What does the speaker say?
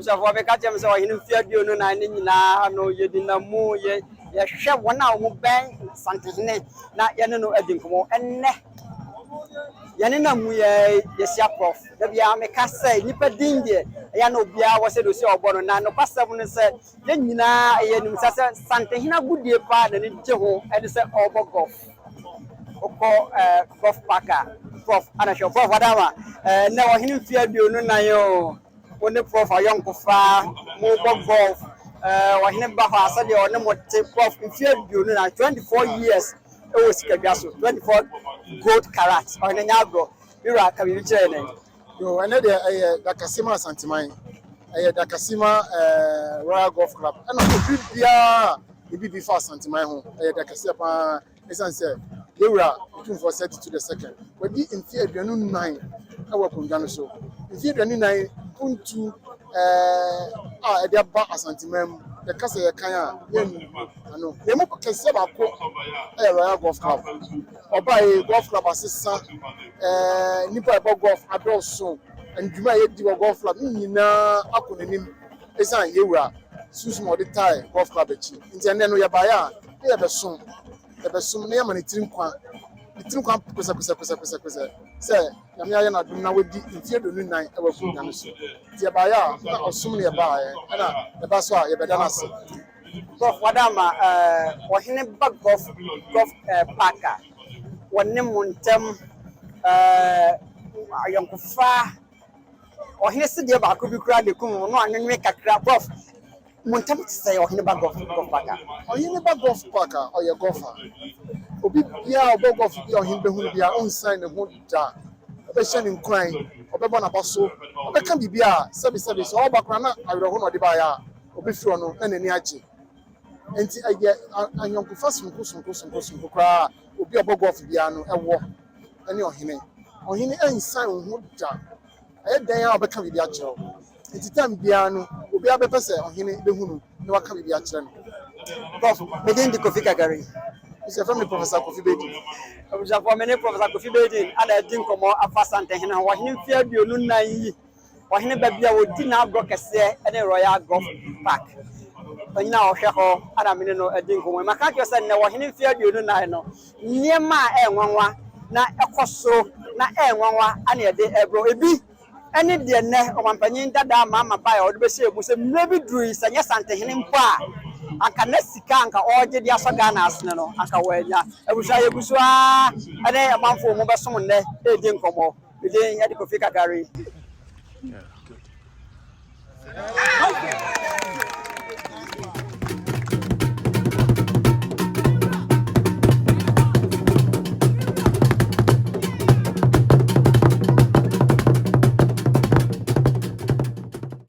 Abusuafoɔ, bɛka kyerɛ me sɛ ɔhene mfeɛ 24 ne nyinaa no, yɛdi nam mu, yɛhwɛ wɔn a wɔn bɛn Santehene na yɛne no adi nkɔmmɔ. Ɛnnɛ yɛne nam mu, yɛhyia Prof. Da biara meka sɛ nnipa din deɛ, ɛyɛ na obiara wɔ sɛ de osi a ɔbɔ no, na nokwasɛm no sɛ yɛn nyinaa ɛyɛ nim sɛ Santehene agodie paa n'ani gye ho ɛne sɛ ɔrebɔ golf. Wokɔ golf park a, Prof ana hwɛ. Prof Adama, ɛnɛ ɔhene mfeɛ 24 o, wo ne Prof ayɔnkofa mobɔ golf. Ɔhene ba hɔ a, sɛdeɛ ɔne mo te, Prof, mfeɛ 24, 24 years ɛwɔ sikadwa so, 24 gold carat, ɔhene nyɛ agorɔ. Wura, ka biribi kyerɛ yɛn. Yo, ɛnɛ deɛ ɛyɛ dakasima Asanteman, ɛyɛ dakasima Royal Golf Club, ɛna obi biara ebi bi fa Asanteman ho, ɛyɛ dakaseɛ paa, ɛsiane sɛ yɛwura Otumfoɔ Osei Tutu the Second wɔdi mfe 24 ɛwɔ akonnwa no so. Mfe 24 mpuntu a ɛde aba Asanteman mu, yɛka sɛ yɛkan a yɛn ano, na emu kɛseɛ baako ɛyɛ Royal Golf Club. Ɔbaa yi, golf club asesa, nipa a ɛbɔ golf adɔɔso, ndwuma a yɛdi wɔ golf club ne nyinaa akɔ n'anim, ɛsiane yɛwura sunsun a ɔde tae golf club akyi. Nti ɛnɛ no yɛbaeɛ a, ne yɛbɛsom na yɛma ne tiri nkwa, ne tiri nkwa kosɛkosɛkosɛkosɛkosɛ sɛ Nyame ayɛ n'adom na wadi mfeɛ 24 ɛwɔ akonnwa no so. Nti yɛbaeɛ a, na ɔsom ne yɛbaeɛ, ɛna yɛba so a yɛbɛda no ase. Prof Wadama, ɔhene ba golf park a, wɔne mo ntɛm ayɔnkofa, ɔhene sedeɛ baako bi koraa de kum no anwenwe kakra. Prof, mo ntɛm te sɛ ɔhene ba golf park a? Ɔhene ba golf park a, ɔyɛ golfer. Obi biara a ɔbɔ golf bi a ɔhene bɛhu no biara, ɔnsan ne ho da, ɔbɛhyɛ ne nkuran, ɔbɛbɔ n'aba so, ɔbɛka biribi a sɛbisɛbi sɛ ɔba koraa na awerɛho na ɔde baeɛ a, obɛfiri hɔ no na n'ani agye. Nti ɛyɛ ayɔnkofa sononko sononko sononko sononko koraa a obi a ɔbɔ golf biara no ɛwɔ ɛne ɔhene. Ɔhene ɛnsan wo ho da, ɛyɛ dan a ɔbɛka biribi akyerɛ wo. Nti time biara no, obiara bɛpɛ sɛ ɔhene bɛhu no na waka biribi akyerɛ no. Prof, medin de Kofi Kakari. Nso yɛfrɛ me Professor Kofi Bedi. Abusuafoɔ, me ne Professor Kofi Bedi ana adi nkɔmmɔ afa Santehene ho. Ɔhene mfeɛ 24 yi, ɔhene ba bi a wɔdi n'agorɔ kɛseɛ ne Royal Golf Park ɔnyina a ɔhwɛ hɔ ana me ne no adi nkɔmmɔ. Maka kyerɛ sɛ nnɛ ɔhene mfeɛ 24 no, nneɛma a ɛyɛ nwanwa na ɛkɔ soro na ɛyɛ nwanwa ana yɛde ɛbrɔ ebi ɛne deɛ nnɛ ɔmampanyin dada Mahama baa a ɔde bɛhyɛ mu sɛ mmerɛ bi duru yi, sɛ nyɛ Santehene mpo a, anka na sika anka ɔregye de asɔ Ghana asene no anka wɔanya. Abusua, yɛgu so ara ɛne amanfoɔ mu bɛsom nnɛ ɛredi nkɔmmɔ. Medin yɛde Kofi Kakari. Yeah, good.